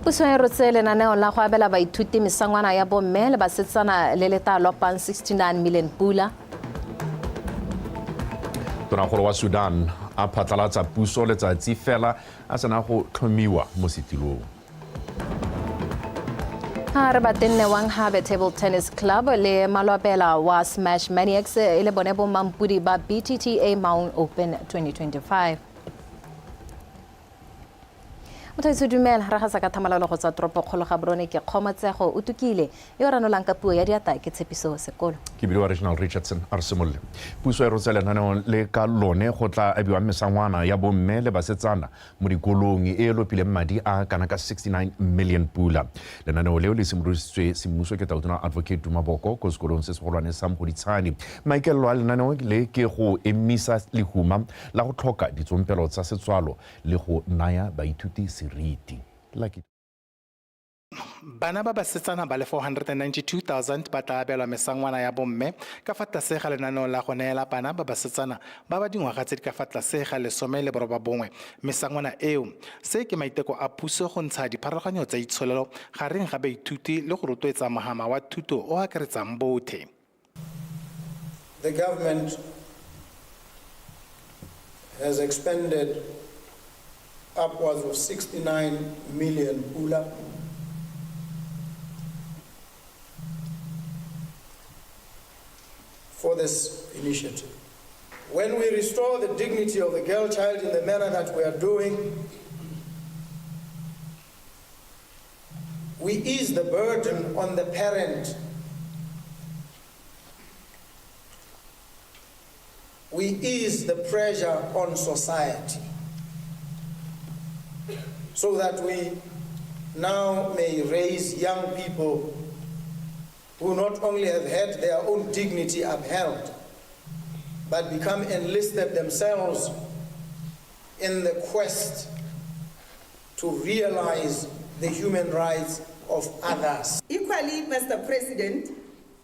Puso e rotse lenaneo la go abela baithuti mesangwana ya bomme le basetsana le le tla lopang 69 million pula. Tonakgolo wa Sudan a phatlalatsa puso letsatsi fela a sena go tlhomiwa mo setilong. Ha re batenne wang Habe Table Tennis Club le malwapela wa Smash Maniacs e le bone bo mampudi ba BTTA Maun Open 2025. Motho itse dumela re gasa ka thamalalo go tswa toropokgolo ga Borone ke Kgomotsego o tukile yo ranolang ka puo ya diata ke Tshepiso Sekolo. Ke bidiwa Reginald Richardson a re simolole. Puso e rotse lenaneo le ka lone go tla abiwang mesangwana ya bomme le basetsana mo dikolong e lopileng madi a kana ka 69 million pula. Lenaneo leo le simolodisitswe semmuso ke Tautona Advocate Duma Boko ko sekolong se segolwane sa Mogoditshane. Maikaelelo a lenaneo le ke go emisa lehuma la go tlhoka ditsompelo tsa setswalo le go naya baithuti seriti. Lucky. Bana ba basetsana ba le 492,000 ba tla abelwa mesangwana ya bomme ka fa tlase ga lenaneo la go neela bana ba basetsana ba ba dingwaga tse di ka fa tlase ga 19 mesangwana eo. Se ke maiteko a puso go ntsha dipharologanyo tsa itsholelo gareng ga baithuti le go rotloetsa mohama wa thuto o akaretsang bothe. The government has expended upwards of 69 million pula for this initiative. When we restore the dignity of the girl child in the manner that we are doing, we ease the burden on the parent. We ease the pressure on society so that we now may raise young people who not only have had their own dignity upheld, but become enlisted themselves in the quest to realize the human rights of others. Equally, Mr. President,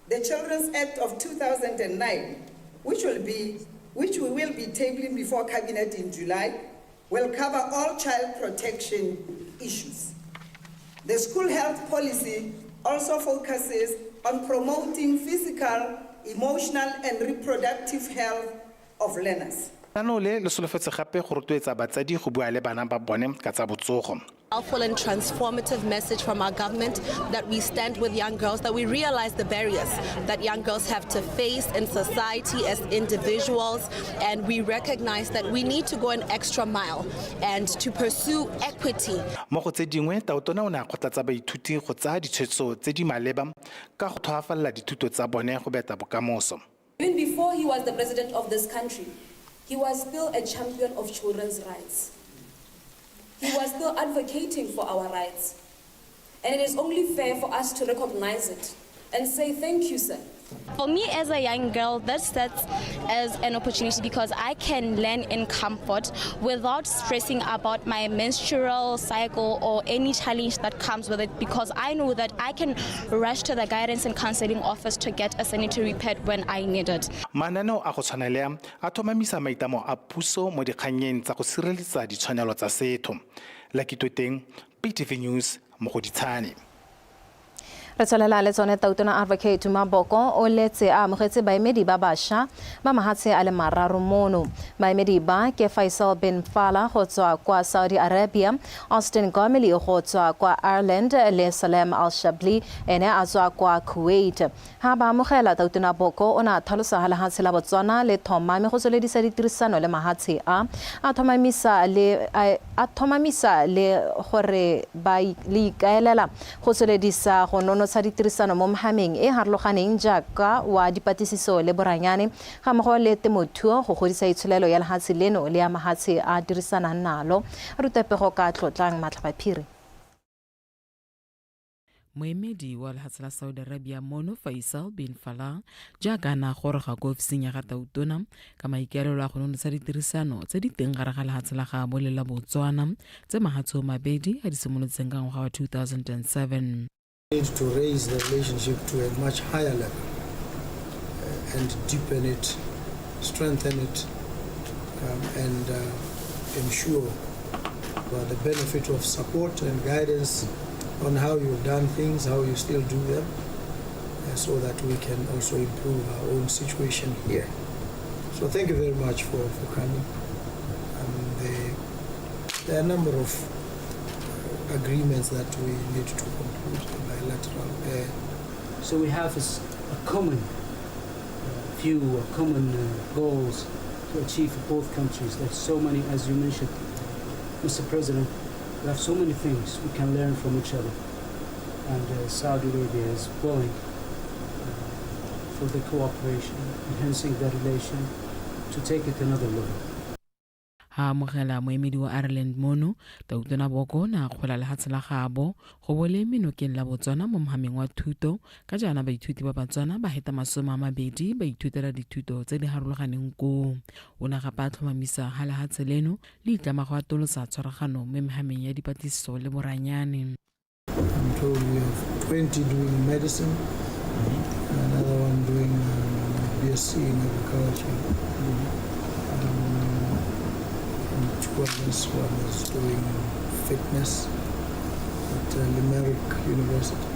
the Children's Act of 2009, which we will be tabling before Cabinet in July, will cover all child protection issues. The school health policy also focuses on promoting physical, emotional, and reproductive health of learners. Lenaneo le le solofetse gape go rotloetsa batsadi go bua le bana ba bone ka tsa botsogo. Powerful and transformative message from our government that we stand with young girls, that we realize the barriers that young girls have to face in society as individuals, and we recognize that we need to go an extra mile and to pursue equity. Mo go tse dingwe, Tautona o ne a kgothatsa baithuti go tsaya ditshwetso tse di maleba ka go tlhoafalela dithuto tsa bone go beta bokamoso. Even before he was the president of this country, he was still a champion of children's rights. He was still advocating for our rights. And it is only fair for us to recognize it and say thank you, sir. For me as a young girl, that sets as an opportunity because I can learn in comfort without stressing about my menstrual cycle or any challenge that comes with it, because I know that I can rush to the guidance and counseling office to get a sanitary pad when I need it. Mananeo a go tshwana le a tlhomamisa maitlamo a puso mo dikgannyeng tsa go sireletsa ditshwanelo tsa setho. Lucky Toteng, BTV News, Mogoditshane. Re tswelela le tsone Tautona Advocate Duma Boko o letse a amogetse baemedi ba bašwa ba mahatshe a le mararo mono. Baemedi ba ke Faisal bin Fala go tswa kwa Saudi Arabia, Austin Gomeli go tswa kwa Ireland le Salem Al-Shabli ene a tswa kwa Kuwait. Ha ba amogela Tautona Boko o ne a tlhalosa ha lehatshe la Botswana le thomame go tsweledisa ditirisano le mahatshe a thomamisa le gore ba le ikaelela go tsweledisa go nonotsha ditirisano mo mohameng e harologaneng jaaka wa dipatlisiso le boranyane ga mmogo le temothuo go godisa itsholelo ya lehatshe leno le ya mahatshe a dirisanang nalo. Rutapego ka tlotlang Matlhabaphiri. Moemedi wa lehatshe la Saudi Arabia mono Faisal bin Falah jaaka na goroga ko ofising ya ga Tautona ka maikaelelo a go nonotsha ditirisano tse di teng gare ga lehatshe la gaabo le la Botswana tse mahatshe o mabedi a di simolotseng ka ngwaga wa 2007. Need to raise the relationship to a much higher level and deepen it, strengthen it, and ensure the benefit of support and guidance on how you've done things, how you still do them, so that we can also improve our own situation here. So thank you very much for coming. There are a number of agreements that we need to conclude, bilateral. So we have a common view, a common goals to achieve for both countries. There's so many, as you mentioned, Mr. President, we have so many things we can learn from each other. And Saudi Arabia is willing for the cooperation, enhancing the relation, to take it another level. Ha amogela moemedi wa Ireland mono, Tautona Boko ne a akgola lehatshe la gaabo go bo le menokeng la Botswana mo mohameng wa thuto, ka jaana baithuti ba Batswana ba heta 20 ba ithutela dithuto tse di harologaneng koo. O ne gape a tlhomamisa ha lehatshe leno le itlama go atolosa tshwaragano mo mehameng ya dipatlisiso le boranyane. I'm told we have 20 doing medicine, another one doing BSc in agriculture. And two others, one is doing fitness at Limerick University.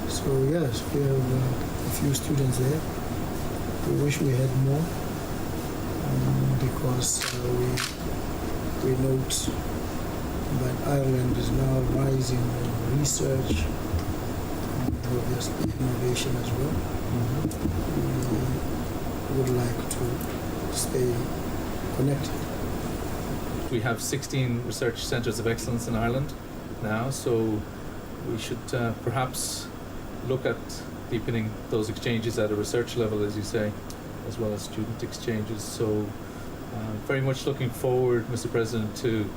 So yes, we have a few students there. We wish we had more, because we note that Ireland is now rising in research and obviously innovation as well. We would like to stay connected. We have 16 research centres of excellence in Ireland now, so we should perhaps look at deepening those exchanges at a research level, as you say, as well as student exchanges. So very much looking forward, Mr. President, to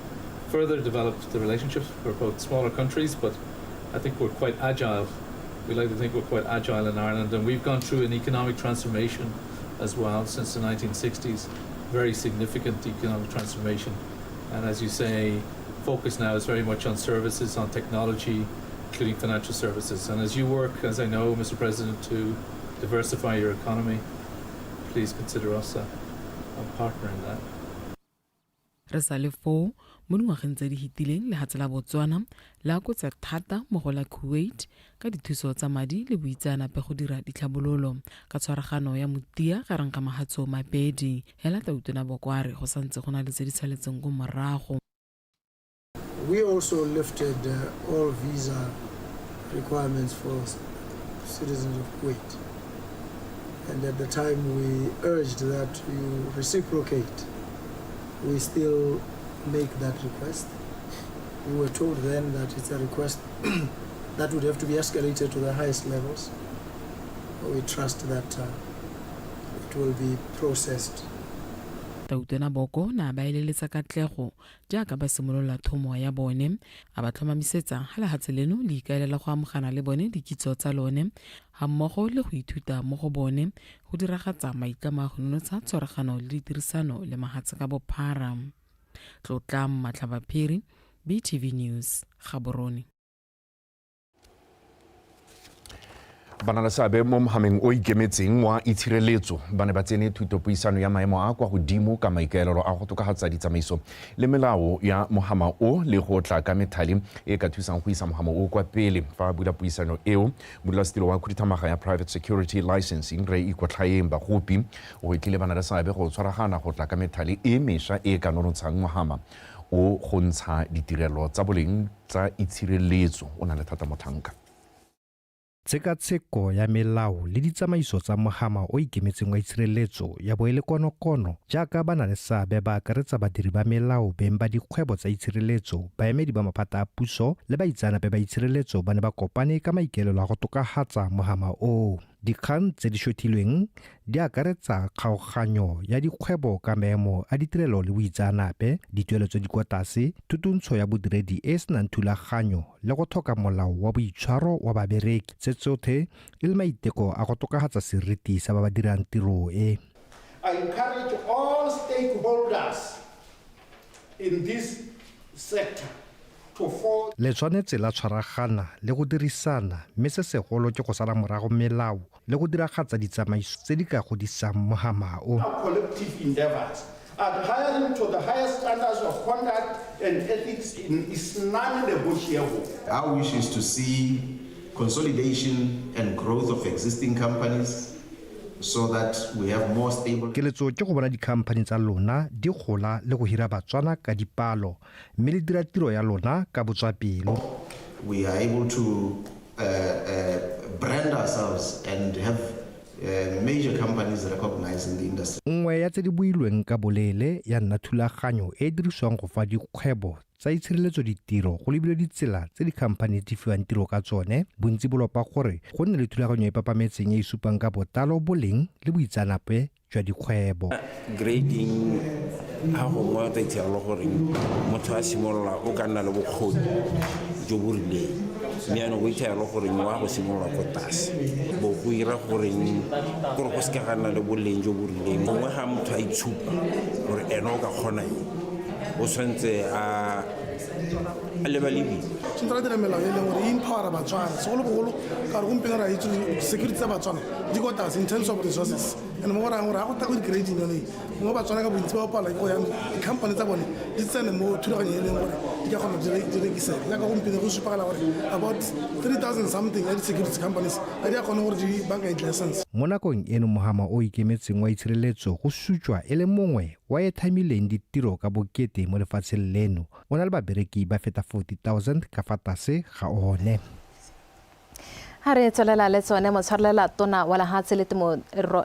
further develop the relationships. We're both smaller countries, but I think we're quite agile. We like to think we're quite agile in Ireland, and we've gone through an economic transformation as well since the 1960s, very significant economic transformation. And as you say, focus now is very much on services, on technology, including financial services. And as you work, as I know, Mr. President, to diversify your economy, please consider us a partner in that. Re sa le foo, mo dingwageng tse di fetileng lehatshe la Botswana le akotse thata mo go la Kuwait ka dithuso tsa madi le boitseanape go dira ditlhabololo ka tshwaragano ya motia gareng ga mahatsho mabedi. Hela Tautona Boko a re go santse go na le tse di saletseng ko morago. We also lifted all visa requirements for citizens of Kuwait. And at the time we urged that you reciprocate. We still make that request. We were told then that it's a request that would have to be escalated to the highest levels. We trust that it will be processed. Tautona Boko na ba eleletsa katlego jaaka ba simolola thomo ya bone, a ba tlhomamisetsa ha lehatshe leno le ikaelela go amogana le bone dikitso tsa lone ga mmogo le go ithuta mo go bone go diragatsa maitlamo a go nonotsha tshwaragano le ditirisano le mahatshe ka bophara. Tlotlang Matlhabaphiri, BTV News, Gaborone. Ba na le seabe mo mohameng o ikemetseng wa itshireletso ba ne ba tsene thutopuisano ya maemo a kwa godimo ka maikaelelo a go tokafatsa ditsamaiso le melao ya mohama o le go tla ka methale e ka thusang go isa mohama o kwa pele. Fa a bula puisano eo, modulasetilo wa khuduthamaga ya Private Security Licensing Re Ikotlhaeng Bagopi o gwetlhile ba na le seabe go tshwaragana go tla ka methale e mešwa e ka nonotshang mohama o go ntsha ditirelo tsa boleng tsa itshireletso. O na le thata motlhanka. Tshekatsheko ya melao le ditsamaiso tsa mohama o ikemetseng wa itshireletso ya bo e le konokono jaaka ba na le seabe ba akaretsa badiri ba melao, beng ba dikgwebo tsa itshireletso, baemedi ba maphata a puso le baitseanape ba itshireletso ba ne ba kopane ka maikaelelo a go tokafatsa mohama oo. Dikgang tse di šothilweng di akaretsa kgaoganyo ya dikgwebo ka maemo a ditirelo le boitseanape, dituelo tse di kwa tlase, thutuntsho ya bodiredi e e senang thulaganyo le go tlhoka molao wa boitshwaro wa babereki. Tse tsotlhe e le maiteko a go tokafatsa seriti sa ba ba dirang tiro e. I encourage all stakeholders in this sector. Le tshwanetse la tshwaragana le go dirisana, mme se segolo ke go sala morago melao le go diragatsa ditsamaiso tse di ka godisang mohama o. Collective endeavors. Adhering to the highest standards of conduct and ethics is non-negotiable. Our wish is to see consolidation and growth of existing companies so that we have more stable. Keletso ke go bona dikhamphani tsa lona di gola le go hira Batswana ka dipalo mme le dira tiro ya lona ka botswapelo. We are able to brand ourselves and have major companies recognized in the industry. Nngwe ya tse di builweng ka boleele ya nna thulaganyo e e dirisiwang go fa dikgwebo tsa itshireletso ditiro go lebilwe ditsela tse dikhamphani di fiwang tiro ka tsone. Bontsi bo lopa gore go nne le thulaganyo e papametseng e e supang ka botlalo boleng le boitseanape jwa dikgwebo. Grading ga gongwe o tla itshelela gore motho a simolola o ka nna le bokgoni jo bo rileng, mme yaanong o itshelela gore wa go simolola ko tlase bo go ira goreng gore go seka ga nna le boleng jo bo rileng. Gongwe ga motho a itshupa gore ene o ka kgona eng, o tshwanetse a lebalebile. Tshwanetse ra dira melao e leng gore e empowera Batswana, segolobogolo ka gore gompieno re a itse security tsa Batswana di ko tlase in terms of resources. And mo go rayang gore ga go tla ko di-grading yone, mo Batswana ka bontsi ba palelwa ke go yang di-company tsa bone di tsene mo thulaganyong e leng gore di ka kgona di rekisege. Jaaka gompieno go supagala gore about 3,000 something ya di-security companies ga di a kgone gore di bankanye di-license. Mo nakong eno mohama o ikemetseng wa itshireletso go sutswa e le mongwe wa e thamileng ditiro ka bokete mo lefatsheng leno. O na le babereki ba feta 40,000 ka fa tlase ga one. Ha re tswelela le tsone, motshwarelela tona wa lehatshe le temo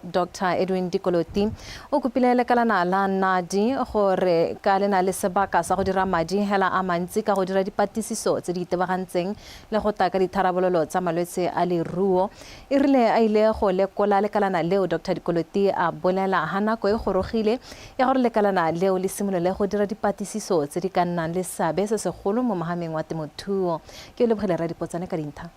Dr Edwin Dikoloti o kopile lekalana la NADI gore ka le na le sebaka sa go dira madi hela a mantsi ka go dira dipatlisiso tse di itebagantseng le go tla ka ditharabololo tsa malwetse a leruo. E rile a ile go lekola lekalana leo, Dr Dikoloti a bolela ha nako e gorogile ya gore lekalana leo le simolole go dira dipatlisiso tse di ka nnang le seabe se segolo mo mohameng wa temothuo. Ke o lebogile Radipotsane ka dintha.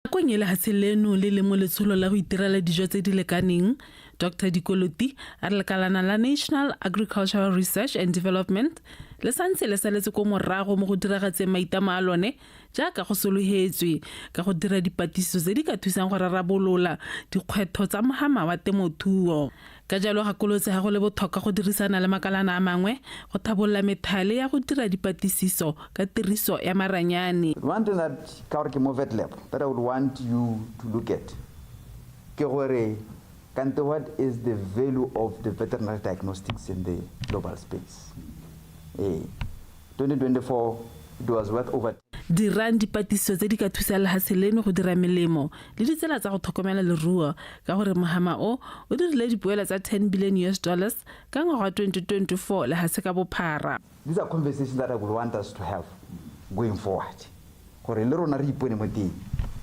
Nakong e lehatshe leno le le mo letsholo la go itirela dijo tse di lekaneng, Dr Dikoloti a re lekalana la National Agricultural Research and Development le santse le saletse ko morago mo go diragatseng maitamo a lone jaaka go sologetswe ka go dira dipatlisiso tse di ka thusang go rarabolola dikgwetho tsa mohama wa temothuo. Ka jalo gakolotse ga go le botlhokwa go dirisana le makalana a mangwe go thabolola methale ya go dira dipatlisiso ka tiriso ya maranyane. One thing that ka gore ke mo vet lab that I would want you to look at ke gore kante what is the value of the veterinary diagnostics in the global space. 2024 it was worth over Dirang dipatlisiso tse di ka thusang lehatshe leno go dira melemo le ditsela tsa go tlhokomela leruo ka gore mohama o o dirile dipoelo tsa 10 billion US dollars ka ngwaga wa 2024 lehatshe ka bophara. These are conversations that I would want us to have going forward. Gore le rona re ipone mo teng.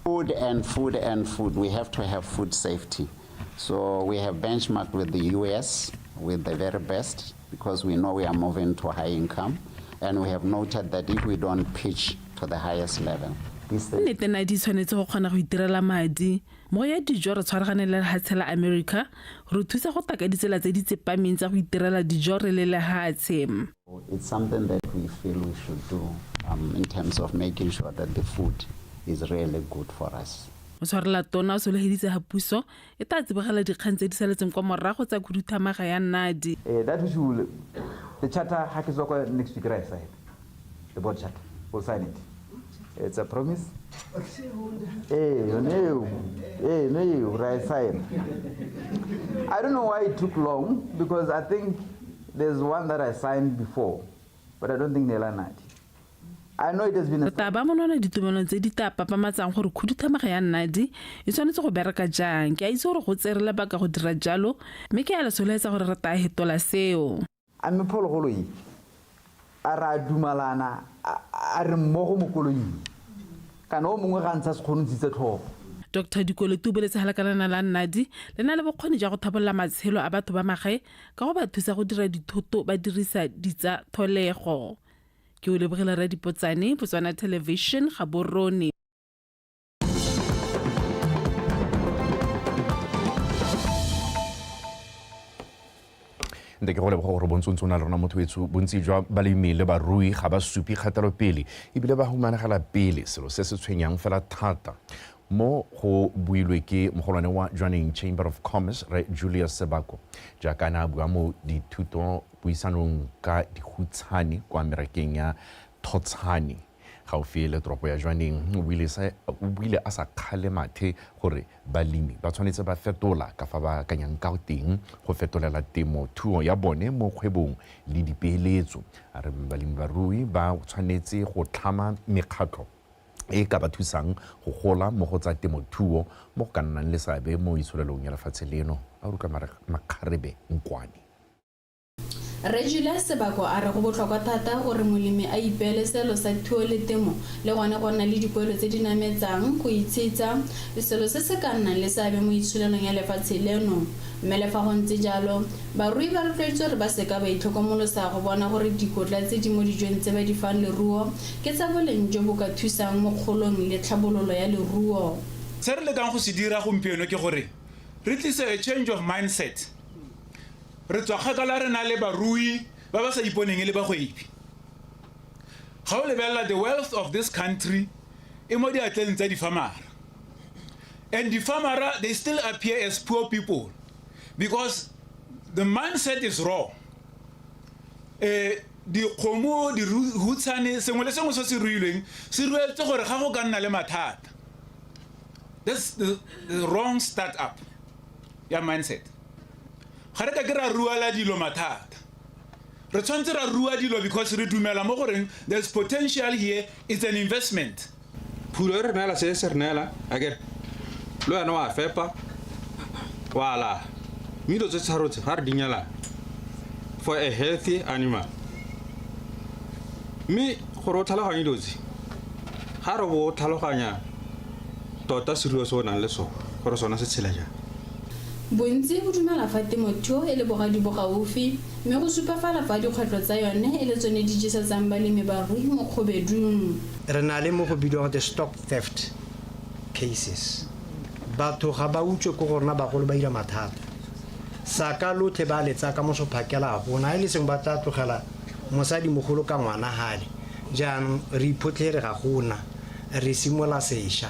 Food and food and food. We have to have food safety. So we have benchmarked with the US, with the very best, because we know we are moving to high income. And we have noted that if we don't pitch to the highest level, Nnete NADI e tshwanetse go kgona go itirela madi. Mo go ya dijo re tshwaragane le lehatshe la America go re thusa go taka ditsela tse di tsepameng tsa go itirela dijo re le lehatshe. It's something that we feel we should do in terms of making sure that the food is really good for us. Motshwarela tona o sologeditse ga puso e tla tsibogela dikgang tse di saletseng kwa morago tsa khuduthamaga ya NADI. That which will, the charter, ha ke tswa kwa next week ra e sign. The board charter, we'll sign it. It's a promise. Yone eo. No eo, ra e sign. I don't know why it took long, because I think there's one that I signed before, but I don't think Nela NADI. I know it has been a Re tla ba monwana ditumelong tse di tla papamatsang gore khuduthamaga ya NADI e tshwanetse go bereka jang. Ke a itse gore go tsere lebaka go dira jalo, mme ke a le soloetsa gore re tla hetola seo. A mme phologolo e, a re a dumalana, a re mmogo mo koloing, kana o mongwe ga ntsha sekgono ntshitse tlhogo. Dr Dikoloti o boletse ha lekalana la NADI le na le bokgoni jwa go thabolola matshelo a batho ba magae ka go ba thusa go dira dithoto ba dirisa ditsa tholego. Ke o lebogela Radipotsane, Botswana Television, Gaborone. Nte ke go leboga gore bontsi ntse o na le rona motho wetsho. Bontsi jwa balemi le barui ga ba supe kgatelopele ebile ba humanegela pele, selo se se tshwenyang fela thata. Mo go builwe ke mogolwane wa Jwaneng Chamber of Commerce, Rre Julius Sebako, jaaka a ne a bua mo dithuto puisanong ka dihutshane kwa merakeng ya Thotshane gaufi le toropo ya Jwaneng. O buile a sa kgale mathe gore balemi ba tshwanetse ba fetola ka fa ba akanyang ka teng go fetolela temothuo ya bone mo kgwebong le dipeeletso. A re balemi barui ba tshwanetse go tlhama mekgatlho e ka ba thusang go gola mo go tsa temothuo mo go ka nnang le seabe mo itsholelong ya lefatshe leno. A utlwa Makgarebe Nkwane. Rre Julius Sebako a re go botlhokwa thata gore molemi a ipeele seelo sa thuo le temo le gone go nna le dipoelo tse di nametsang go itshetsa, selo se se ka nnang le seabe mo itsholelong ya lefatshe leno. Mme le fa go ntse jalo, barui ba rotloeditswe gore ba seka ba itlhokomolosa go bona gore dikotla tse di mo dijong tse ba di fang leruo ke tsa boleng jo bo ka thusang mo kgolong le tlhabololo ya leruo. Se re lekang go se dira gompieno ke gore re tlise a change of mindset. Re tswa kgakala re na le barui ba ba sa iponeng e le bagwebi. Ga o lebelela the wealth of this country e mo diatleng tsa difamara. And difamara, they still appear as poor people because the mindset is wrong. Dikgomo, dihutshane, sengwe le sengwe se se ruilweng se ruetswe gore ga go ka nna le mathata. That's the wrong start up ya mindset. Ga re ka ke ra ruela dilo mathata. Re tshwanetse ra rua dilo because re dumela mo goreng there's potential here, it's an investment. Phulo e re neela se se re neela, akere le wena wa fepa, wa ala. Mme dilo tse tharo tse ga re di nyalana for a healthy animal. Mme gore o tlhaloganye dilo tse, ga re bo o tlhaloganya tota seruo se o nang le sone gore sona se tshela jang. Bontsi bo dumela fa temothuo e le bogadi bo gaufi, mme go supafala fa dikgwetlho tsa yone e le tsone di jesetsang balemi barui mo kgobedung. Re na le mo go bidiwang the stock theft cases. Batho ga ba utswe ko go rona, bagolo ba ira mathata. Saka lotlhe ba le tsaya ka moso phakela a gona, e le sengwe ba tla tlogela mosadi mogolo ka ngwana gale. Jaanong re iphotlhere ga gona, re simolola sešwa,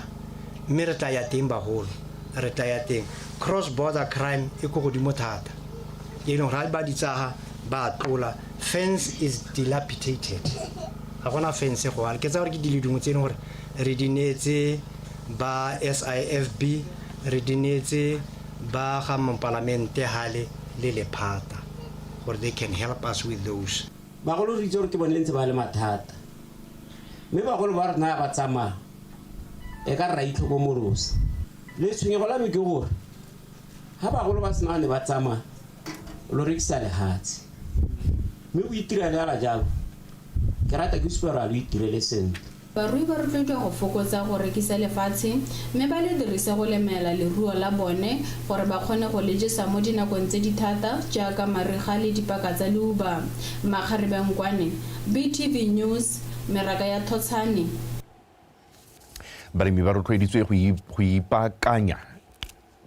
mme re tla ya teng bagolo, re tla ya teng. Cross border crime e ko godimo thata, e leng gore ga ba di tsaga ba tlola. Fence is dilapidated, ga gona fence go ale. Ke tsaya gore ke dilo dingwe tse e leng gore re di neetse ba SIFB, re di neetse ba ga mopalamente gale le lephata gore they can help us with those. Bagolo re itse gore ke bone ntse ba le mathata, mme bagolo ba rona ba tsamaya e ka re ra itlhokomolosa. Le tshwenyego la me ke gore ha bagolo ba sena ne ba tsamaya lo rekisa lehatshe, mme o itirele ala jalo. Ke rata ke supa gore a lo itirele sentle. Barui ba rotloediwa go fokotsa go rekisa lefatshe mme ba le dirise go lemela leruo la bone gore ba kgone go le jesa mo dinakong tse di thata jaaka mariga le dipaka tsa leuba. Makgarebe Nkwane, BTV News, meraka ya Thotshane. Balemi ba rotloeditswe go ipaakanya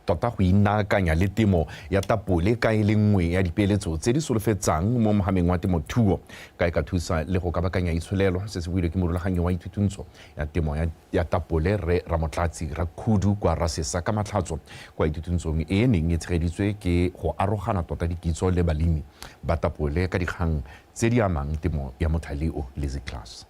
tota go inaakanya le temo ya tapole ka e le nngwe ya dipeeletso tse di solofetsang mo mohameng wa temothuo, ka e ka thusa le go kabakanya itsholelo. Se se builwe ke morulaganyi wa ithutuntsho ya temo ya tapole Rre Ramotlatsi Rakhudu kwa Rasesa ka Matlhatso kwa ithutuntsong e e neng e tshegeditswe ke go arogana tota dikitso le balemi ba tapole ka dikgang tse di amang temo ya mothale o. Lizzy Class.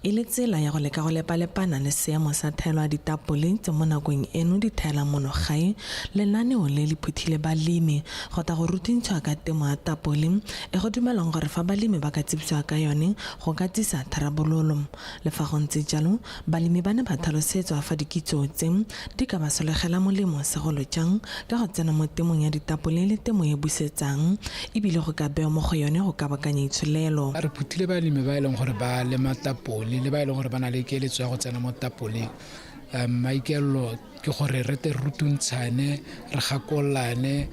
E le tsela ya go leka go lepalepana le seemo sa thaelo ya ditapole tse mo nakong eno di thaelang mono gae, lenaneo le le phuthile balemi go tla go rutintshwa ka temo ya tapole e go dumelwang gore fa balemi ba ka tsebisiwa ka yone go ka tsisa tharabololo. Le fa go ntse jalo, balemi ba ne ba tlhalosetswa fa dikitso tse di ka ba solegela molemo segolo jang ka go tsena mo temong ya ditapole le temo e busetsang, ebile go ka bewa mo go yone go kabakanya itsholelo. Re phuthile balemi ba e leng gore ba lema tapole le ba e leng gore ba na le keletso ya go tsena mo tapoleng. Maikaelelo ke gore re te rutuntshane, re gakololane,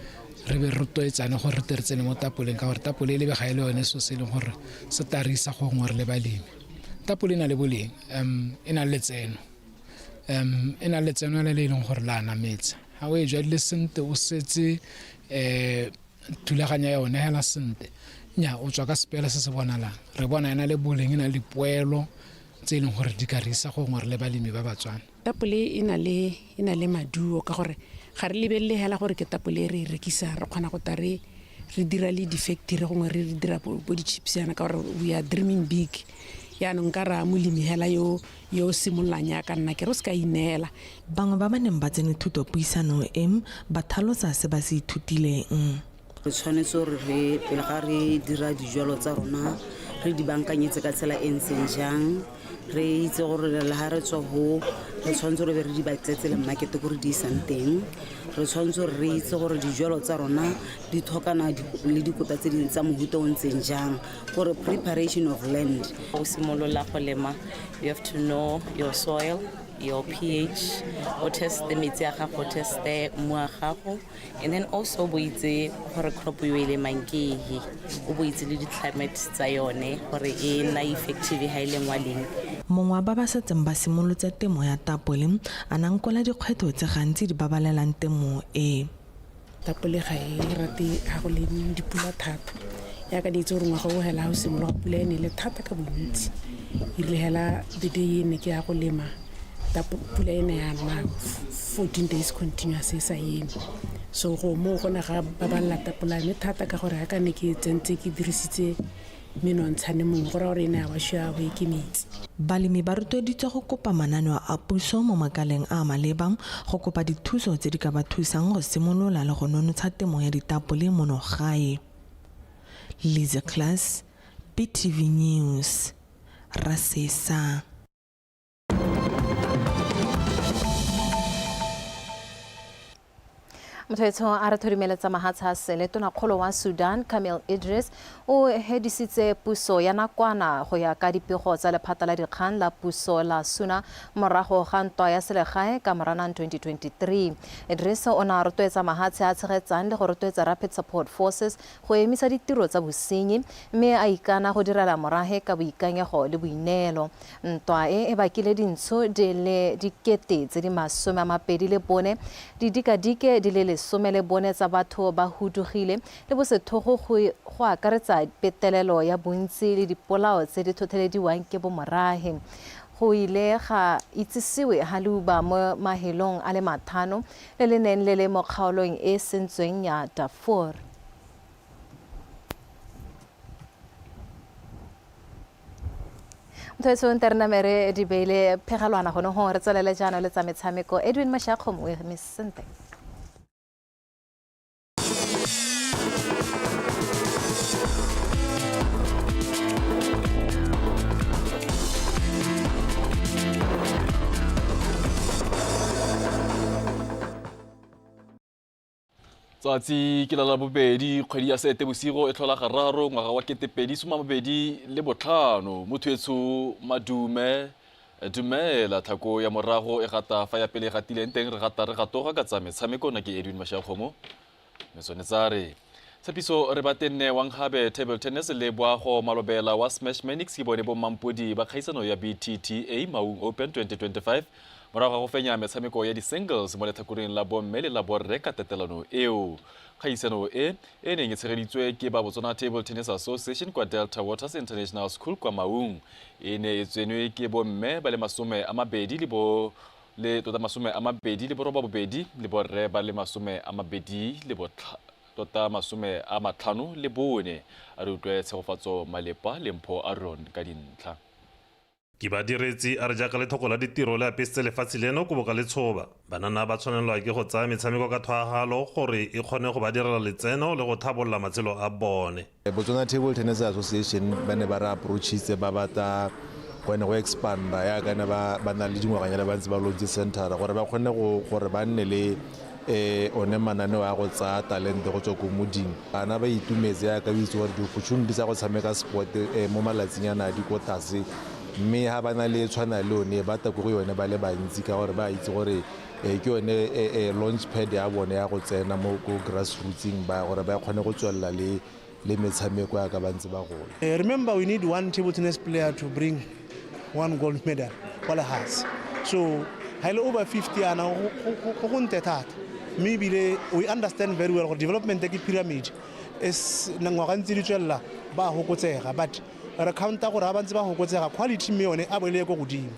re be rotloetsane gore re te re tsene mo tapoleng, ka gore tapole e lebega e le yone selo se e leng gore se tla re isa gongwe re le balemi. Tapole e na le boleng, e na le letseno, e na le letseno le le leng gore la nametsa. Ha o e jadile sentle, o setse thulaganyo ya yone hela sentle, nya o tswa ka sepela se se bonalang. Re bona e na le boleng, e na le dipoelo. tse e leng gore di ka re isa gongwe re le balemi ba Batswana. Tapole e na le maduo ka gore ga re lebelele hela gore ke tapole e re e rekisang, re kgona go ta re dira le di-factory gongwe re dira bo di-chips yana ka gore we are dreaming big. Yaanong ka raya molemi hela yo o simololang yaka nna ke re o se ka ineela. Bangwe ba ba neng ba tsene thutopuisano e ba tlhalosa se ba se ithutileng. Re tshwanetse gore re pele ga re dira dijalo tsa rona re di bankanyetse ka tsela e ntseng jang, re itse gore le ha re tswa ho re tshwanetse gore be re di batletse le market ko re di isang teng. Re tshwanetse gore re itse gore dijalo tsa rona di tlhokana le dikotla tse dingwe tsa mohuta o ntseng jang, gore preparation of land. Go simolola go lema, you have to know your soil, your pH, o teste metsi a gago, o teste mmu wa gago, and then also bo itse gore crop yo e lemang ke ehe, o bo itse le di-climate tsa yone gore e nna effective ha e lengwa leng. Mongwe wa ba ba setseng ba simolotse temo ya tapole a nankola dikgwetlho tse gantsi di babalelang temo e. Tapole ga e rate ga go le dipula thata, yaka di itse gore ngwaga o hela ga o simologa pula e ne le thata ka bontsi. E rile hela the day e ne ke ya go lema, pula e ne ya nna 14 days continuous e sa eme. So go moo go ne ga babalela tapola mme thata ka gore ga ka ne ke tsentse ke dirisitse menontshane mongwe go raya gore e ne ya ba šwa bo e ke metsi. Balemi ba rotloeditswe go kopa mananeo a puso mo makaleng a maleba go kopa dithuso tse di ka ba thusang go simolola le go nonotsha temo ya ditapole mono gae. Lize Class, BTV News, Rasesa. Motho a re thodimeletsa mahatsha a sele tonakgolo wa Sudan Kamel Idris o hedisitse puso ya nakwana go ya ka dipego tsa lephata la dikgang la puso la Suna morago ga ntwa ya selegae ka Moranang 2023. Idris o ne a rotloetsa mahatshe a tshegetsang le go rotloetsa Rapid Support Forces go emisa ditiro tsa bosenyi mme a ikana go direla morahe ka boikanyego le boineelo. Ntwa e e bakile dintsho di le 24,000, didikadike di le 14 tsa batho ba hudugile le bosethogo go akaretsa petelelo ya bontsi le dipolao tse di tlhotlhelediwang ke bomorahe. Go ile ga itsisiwe ha leuba mo mahelong a le 5 le le neng le le mo kgaolong e sentsweng ya Darfur. Motho e tshwanetse re namere di beile phegelwana gone go re tswelele jaanong le tsa metshameko. Edwin Mashakgomo o eme sentle. Tsatsi ke la labobedi kgwedi ya Seetebosigo e tlhola gararo ngwaga wa 2025. Motho etsho madume dumela tlhako ya morago e gata fa ya pele e gatileng teng re gata re gatoga ka tsa metshameko. Nna ke Edwin Mashakgomo mme tsone tsa re Tshepiso re batenne Wanghabe table tennis le Boago Malobela wa Smash Manix ke bone bo mampodi ba kgaisano ya BTTA Maung Open 2025 morago ga go fenya metshameko ya di-singles mo letlhakoreng la bomme le la borre ka tatelano eo. Kgaisano e e neng e tshegeditswe ke ba Botswana Table Tennis Association kwa Delta Waters International School kwa Maung e ne e tsenwe ke bomme ba le 28 le bo le tota 28 le borre ba le 25 A re utlwe Tshegofatso Malepa le Mpho Aron ka dintlha. Ke ba diretse a re jaaka lethoko la ditiro le apesitse lefatshe leno kobo ka letshoba. Banana ba tshwanelwa ke go tsaya metshameko ka tlhwaagalo gore e kgone go ba direla letseno le go tlhabolola matshelo a bone. Botswana Table Tennis Association ba ne ba re approachitse ba batla go ne go expanda yaka ne ba na le dingwaganyana ba ntse ba launch center gore ba kgone gore ba nne le one mananeo a go tsaya talente go tswa ko moding. Bana ba itumetse yaka o itse gore di-opportunity tsa go tshameka sport mo malatsing ana di ko tlase, mme ha ba na le tshwana le one ba tla ko go yone ba le bantsi ka gore ba itse gore ke yone launch pad ya bone ya go tsena mo ko grassrootsing ba gore ba kgone go tswelela le metshameko ya ka ba ntse ba gola. Remember, we need one table tennis player to bring one gold medal kwa lehatshe. So ha ile over 50 ana go nte thata. Mme we understand very well gore development ke pyramid is ngwaga ntse di tswelela ba hokotsega, but Re counta gore ga ba ntse ba fokotsega, quality mme yone a bo e le ko godimo,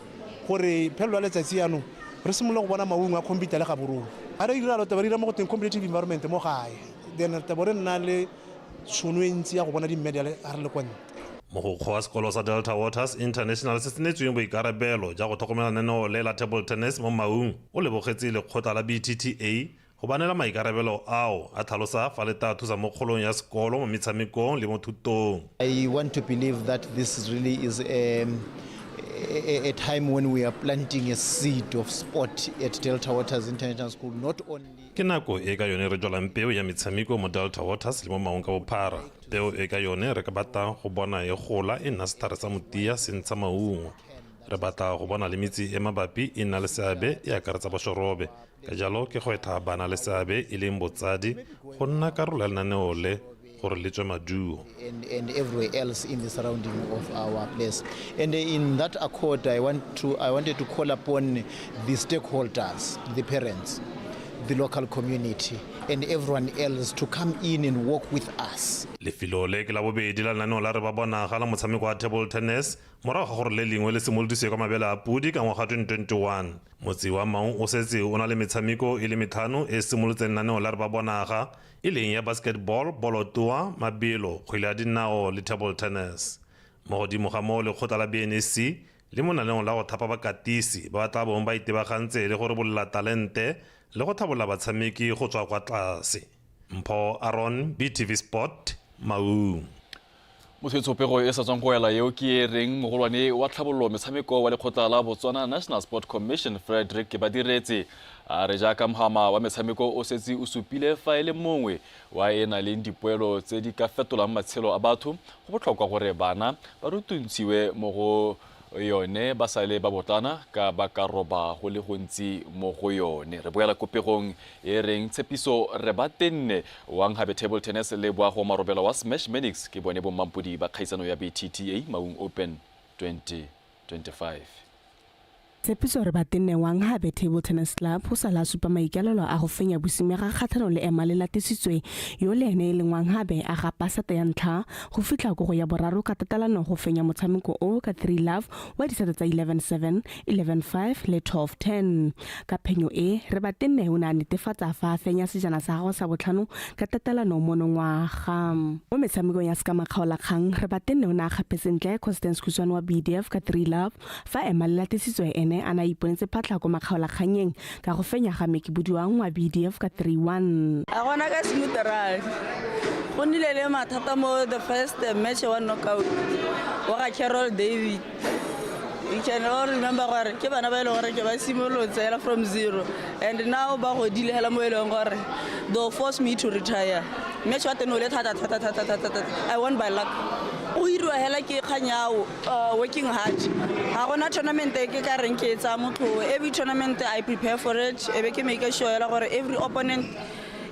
gore phelelo ya letsatsi yaanong re simolola go bona maungo a compete le Gaborone. Ga re dira taba re dira mo go teng competitive environment mo gae, then re tabo re nna le tšhono e ntsi ya go bona di-medal ga re le kwa ntle. Mogokgo wa sekolo sa Delta Waters International se se neetsweng boikarabelo ja go tlhokomela lenaneo le la table tennis mo Maung o lebogetse lekgotla la BTTA go ba neela maikarabelo ao, a tlhalosa fa le tla thusa mo kgolong ya sekolo mo metshamekong le mo thutong. I want to believe that this really is a time when we are planting a seed of sport at Delta Waters International School, not only Ke nako e ka yone re jwalang peo ya metshameko mo Delta Waters le mo Maung ka bophara, peo e ka yone re ka batlang go bona e gola e nna setlhare sa motia se ntsha maungo. Re batla go bona le metse e mabapi e nna le seabe e akaretsa Boshorobe. Ka jalo ke gwetlha bana le seabe e leng botsadi go nna karolo ya lenaneo le gore le tswe maduo. And everywhere else in the surrounding of our place. And in that accord, I wanted to call upon the stakeholders, the parents, the local community, and everyone else to come in and work with us. Lefelo le ke la bobedi la lenaneo la Re Ba Bona ga la motshameko wa table tennis morago ga gore le lengwe le simolodisiwe kwa mabele a podi ka ngwaga 2021. Motse wa Maung o setse o na le metshameko e le metlhano e simolotseng lenaneo la Re Ba Bonaga, e leng ya basketball, bolotoa, mabelo, kgwele ya dinao le table tennis. Mo godimo ga moo, lekgotla la BNSC le mo naneong la go thapa bakatisi ba ba tla bong ba itebagantse le go rebolela talente le go tlhabolola batshameki go tswa kwa tlase. Mpho Aron, BTV Sport, Maung. Motshwetshopego e sa tswang go wela eo ke e reng mogolwane wa tlhabololo metshameko wa lekgotla la Botswana National Sport Commission Frederick Badiretse a re jaaka mohama wa metshameko o setse o supile fa e le mongwe wa e na leng dipoelo tse di ka fetolang matshelo a batho, go botlhokwa gore bana ba rutuntshiwe mo go yone ba sa le ba botlana ka ba ka roba go le gontsi mo go yone. Re boela kopegong e reng Tshepiso Re Ba Tenne wa Nghabe Table Tennis le Boago Marobela wa Smash Manix ke bone bommampodi ba kgaisano ya BTTA Maung Open 2025. Tshepiso Re Batenne wa Nghabe Table Tennis Club o sala a supa maikaelelo a go fenya bosimega kgatlhanong le ema le latisitswe yo le ene e leng wa Nghabe, a gapa sete ya ntlha go fitlha ko go ya boraro ka tatelano go fenya motshameko o ka 3 love wa disete tsa 11-7, 11-5 le 12-10. Ka phenyo e, Re Batenne o ne a netefatsa fa a fenya sejana sa gagwe sa botlhano ka tatelano monongwaga. Mo metshamekong ya sekamakgaolakgang, Re Batenne o ne a kgapetse ntle Constance Khuswane wa BDF ka 3 love, fa ema le latisitswe ene a ne a iponetse phatlha ko makgaolakgannyeng ka go fenya ga Meki Bodiwang wa BDF ka 3-1. A gona ka smooth run, go nnile le mathata mo the first match wa knockout wa ga Carol David. You can all remember gore ke bana ba e leng gore ke ba simolotse hela from zero, and now ba godile hela mo e leng gore they force me to retire. Match wa teng o le thata thata thata thata thata. I won by luck. Go iriwa hela ke kgang ya working hard. Ga gona tournament e ke ka reng ke e tsaya motlhogo. Every tournament I prepare for it, e be ke make sure hela gore every opponent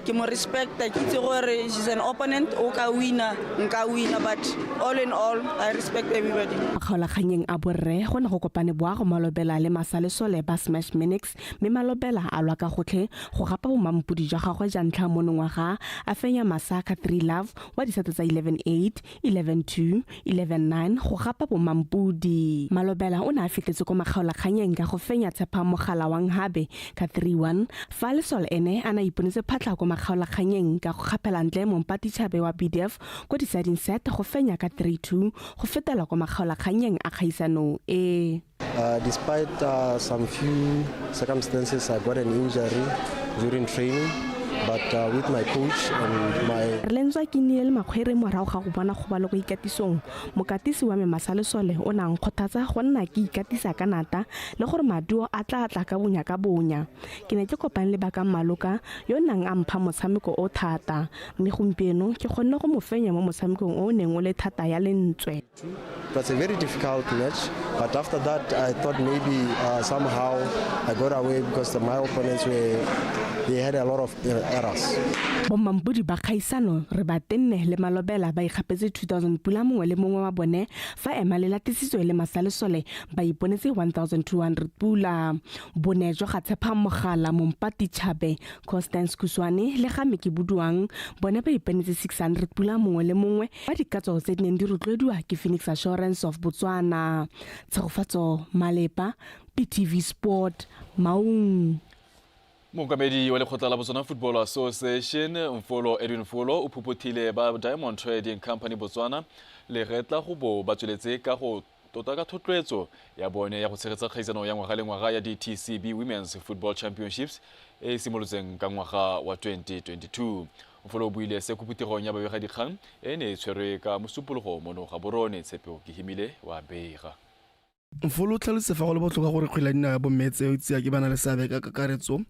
ke mo respecta, ke itse gore she's an opponent, o ka wina, nka wina, but all in all I respect everybody. Makgaolakgannyeng a borre go ne go kopane Boago Malobela le Masalesole ba Smash Minix, mme Malobela a lwa ka gotlhe go gapa bomampodi jwa gagwe ja ntlha monongwaga, a fenya Masa ka 3 love wa disete tsa 11-8, 11-2, 11-9 go gapa bomampodi. Malobela o ne a fetetse ko makgaolakgannyeng ka go fenya Tshepa Mogala wa Nghabe ka 3-1, fa Lesole ene a ne a iponetse phatlha ko makgaolakgannyeng ka go kgaphela ntle Mompati Chabe wa BDF ko deciding set go fenya ka 3-2 go fetela ko makgaolakgannyeng a kgaisano e. Despite some few circumstances, I got an injury during training, but with my coach and my Re lentswa ke nnile le makgwere morago ga go bona kgobalo ko ikatisong. Mokatisi wa me Masalesole o ne a nkgothatsa go nna ke ikatisa ka nata le gore maduo a tla tla ka bonya ka bonya. Ke ne ke kopane le Bakang Maloka yo nang a mpha motshameko o thata, mme gompieno ke kgonne go mo fenya mo motshamekong o o neng o le thata ya lentswe. It was a very difficult match, but after that I thought maybe somehow I got away because my opponents were, they had a lot of errors. Bommabudi ba kgaisano re ba tenne le malobela ba ikgapetse 2000 pula mongwe le mongwe wa bone fa ema le latisitswe le masalesole ba iponetse 1200 pula. Bone jwa ga Tshepa Mogala, Mompati Chabe, Constance Kuswane le ga Meke Buduang bone ba iponetse 600 pula mongwe le mongwe ba dikatso tse di neng di rotloediwa ke Phoenix Assurance of Botswana. Tshegofatso Malepa, PTV Sport, Maung. Mookamedi wa lekgotla la Botswana Football Association Mfolo Edwin Mfolo o phophothile ba Diamond Trading Company Botswana le getla go bo ba tsweletse ka go tota ka thotloetso ya bone ya go tshegetsa kgaisano ya ngwaga le ngwaga ya DTCB Women's Football Championships e e simolotseng ka ngwaga wa 2022. Mfolo o buile se ko phuthegong ya babegadikgang e ne e tshwerwe ka mosupologo mono Gaborone. Tshepeo Kehimile wa bega. Mfolo o tlhalositse fa go le botlhokwa gore kgwele ya dinao ya bomme e tsewe tsia ke bana le seabe ka kakaretso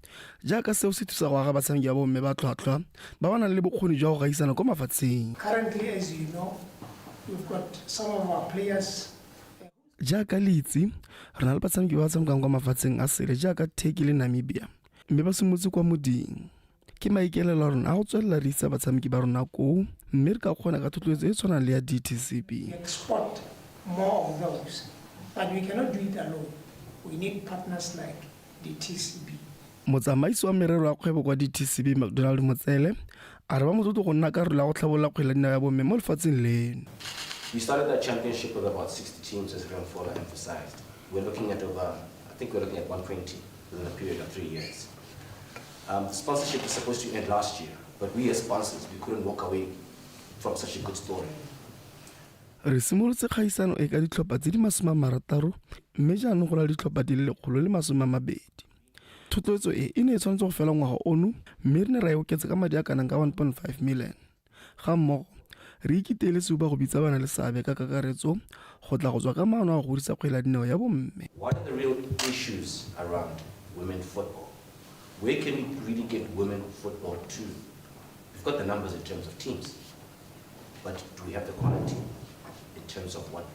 jaaka seo se thusa go aga batshameki ba bomme ba tlhwatlhwa ba ba nang le bokgoni jwa go gaisana kwa mafatsheng. Currently, as you know, we've got some of our players. Jaaka le itse, re na le batshameki ba ba tshamekang kwa mafatsheng a sele jaaka Turkey le Namibia mme ba simolotse kwa moding. Ke maikaelelo a rona a go tswelela re isa batshameki ba rona koo mme re ka kgona ka thotloetso e e tshwanang le ya DTCB. Export more of those, but we cannot do it alone. We need partners like DTCB. Motsamaisi wa merero ya kgwebo kwa DTCB McDonald Motsele a re ba motlotlo go nna karolo ya go tlhabolola kgwele ya dinao ya bomme mo lefatsheng leno. We started that championship with about 60 teams, as Ramfola emphasized. We're looking at over, I think we're looking at 120 within a period of 3 years. The sponsorship is supposed to end last year, but we as sponsors, we couldn't walk away from such a good story. Re simolotse kgaisano e ka ditlhopha tse di 60 mme jaanong go na le ditlhopha di le 120. Thotloetso e e ne e tshwanetse go fela ngwaga ono mme re ne ra e oketsa ka madi a kanang ka 1.5 million. Ga mmogo, re ikiteile sehuba go bitsa bana le seabe ka kakaretso go tla go tswa ka maano a go godisa kgwele ya dinao ya bomme. What are the real issues around women football? Where can we really get women football to? We've got the numbers in terms of teams, but do we have the quality in terms of what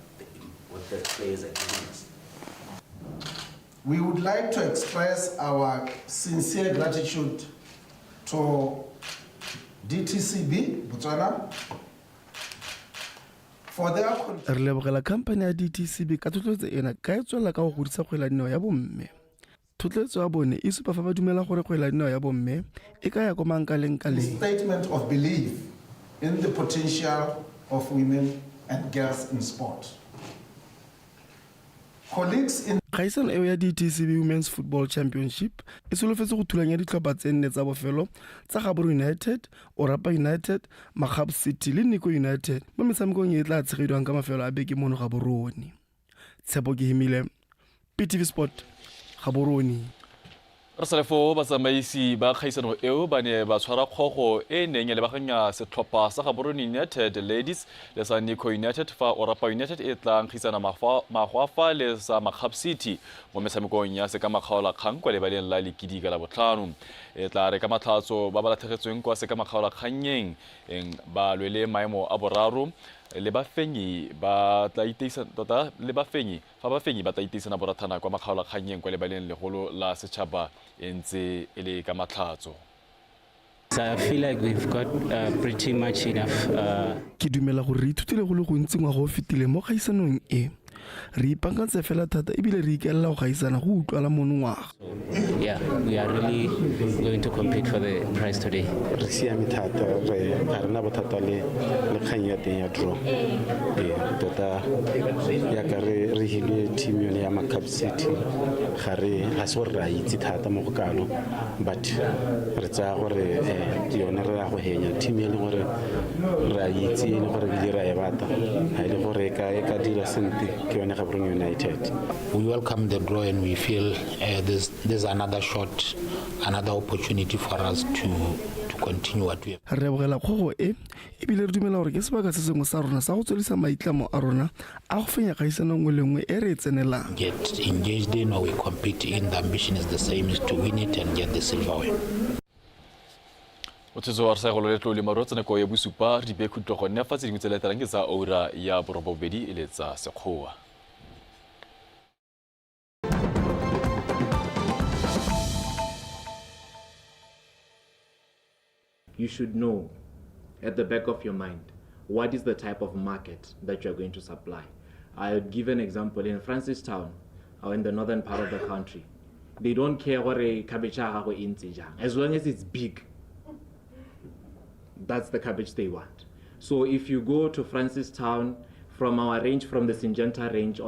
the players are giving us? We would like to express our sincere gratitude to DTCB Botswana for their Re lebogela khamphane ya DTCB ka thotloetso ena ka e tswelela ka go godisa kgwele ya dinao ya bomme. Thotloetso ya bone e supa fa ba dumela gore kgwele ya dinao ya bomme e ka ya kwa mankalengkaleng. Statement of belief in the potential of women and girls in sport. Colleagues in Kgaisano eo ya DTCB Women's Football Championship e solofetse go thulanya ditlhopha tse nne tsa bofelo tsa Gaborone United, Orapa United, Magab City le Nico United mo metshamekong e e tla tshegediwang ka mafelo a beke mono Gaborone. Tshepo Kehimile, PTV Sport, Gaborone. Re sale foo, batsamaisi ba kgaisano eo ba ne ba tshwara kgogo e e neng ya lebaganya setlhopha sa Gaborone United Ladies le sa Nico United fa Orapa United e tla nkgisana magwafa le sa Magab City mo metshamekong ya sekamakgaolakgang kwa lebaleng la Lekidi ka Labotlhano. E tla re ka matlhatso ba ba latlhegetsweng kwa sekamakgaolakgannyeng ba lwele maemo a boraro le bafenyi ba tla iteisa tota le bafenyi fa bafenyi ba tla iteisana borathana kwa makgaolakgannyeng kwa lebaleng legolo la setšhaba e ntse e le ka matlhatso. I feel like we've got pretty much enough. Ke dumela gore re ithutile go le gontsi ngwaga o fetileng mo kgaisanong e. Re ipaakantse fela thata ebile re ikaelela go gaisana go utlwala monongwaga. Yeah, we are really going to compete for the prize today. Re siame thata, re ga rena bothata le le kgang ya teng ya draw. Ee, tota yaka re re hilwe team yone ya Macap City, ga re ga se gore re a itse thata mo go kalo, but re tsaya gore yone re ya go henya team e leng gore re a itse e leng gore ebile re a e batla, ga e le gore e ka dira sentle ke yone Gaborone United. We welcome the draw and we feel there's another shot, another opportunity for us to continue what we have. Re lebogela kgogo e ebile re dumela gore ke sebaka se sengwe sa rona sa go tswelisa maitlamo a rona a go fenya kgaisano nngwe le nngwe e re e tsenelang. Get engaged in or we compete in, the ambition is the same, is to win it and get the silverware. Motshotso wa re sa le tlole maruo tsa nako ya bosupa re di bee khutlo gonne fa tse dingwe tse latelang ke tsa oura ya borobabobedi e le tsa Sekgowa. You should know at the back of your mind what is the type of market that you are going to supply. I'll give an example. In Francistown, or in the northern part of the country, they don't care what a cabbage ya gago e ntse jang. As long as it's big, that's the cabbage they want. So if you go to Francistown, from our range, from the Syngenta range,